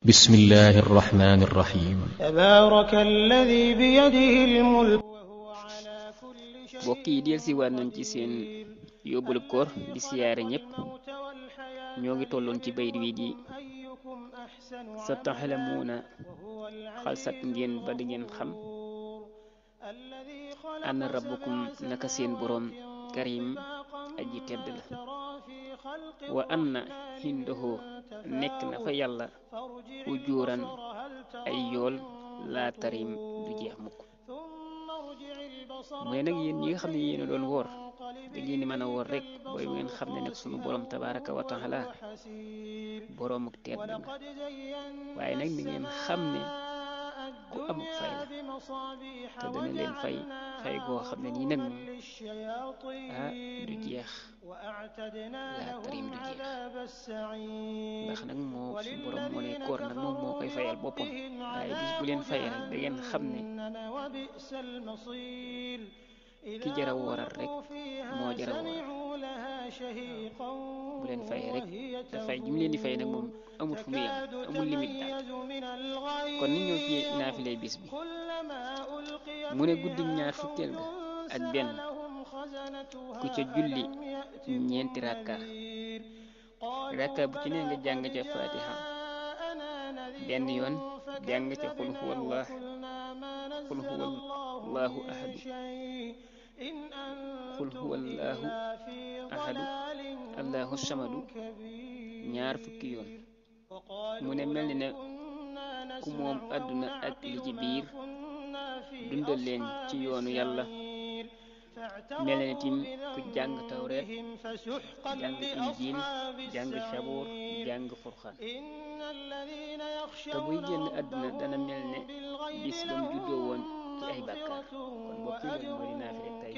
بسم الله الرحمن الرحيم تبارك الذي بيده الملك وهو على كل شيء mbokk yi del si waat nañ ci seen yóbbulu koor di siyaare ñépp ñoo ngi tolloon ci bayt wi di sa taxlamuuna xalsat ngeen ba di ngeen xam ana rabbukum naka seen boroom karim aji tedd la wa anna hindahu nekk na fa yàlla ujuuran ay yool laa tarim du jeex mukk mu ne nag yéen ñi nga xam ne yéen a doon woor da ngeen di mën a woor rek booy ngeen xam ne nag sunu borom tabaraka wa taala boroomuk tedd nga waaye nag di ngeen xam ne ku amuk fay la te dana leen fay goo xam ne nii nag moom du jeex laa tarim du jeex ndax nag moo suñu borom moo ne koor nag moom moo koy fayal boppam waaye bis bu leen fayee rek da ngeen xam ne ki jara wooral rek moo jara wooral bu leen fayee rek te fay ji mu leen di fay nag moom amul fu mu yem amul limite daal kon ni ñëw ci naafilay bis bi mu ne guddi ñaar fukkeel ga ak benn ku ca julli ñeenti rakka bu ci ne nga jàng ca fatiha benn yoon jàng ca qul huwallahu ahadu allahu samadu ñaar fukki yoon mu ne mel ni ne ku moom àdduna ak li ci biir dundal leen ci yoonu yàlla mel ne tim ku jàng tawreet jàng injiil jàng sabuur jàng furxaan te buy génn àdduna dana mel ne bis ba mu juddoo woon ci ay bàkkaar kon mbokk yi loolu mooy di naafile tey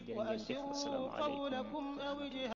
jërë ngeen jëf wassalaamu aleykum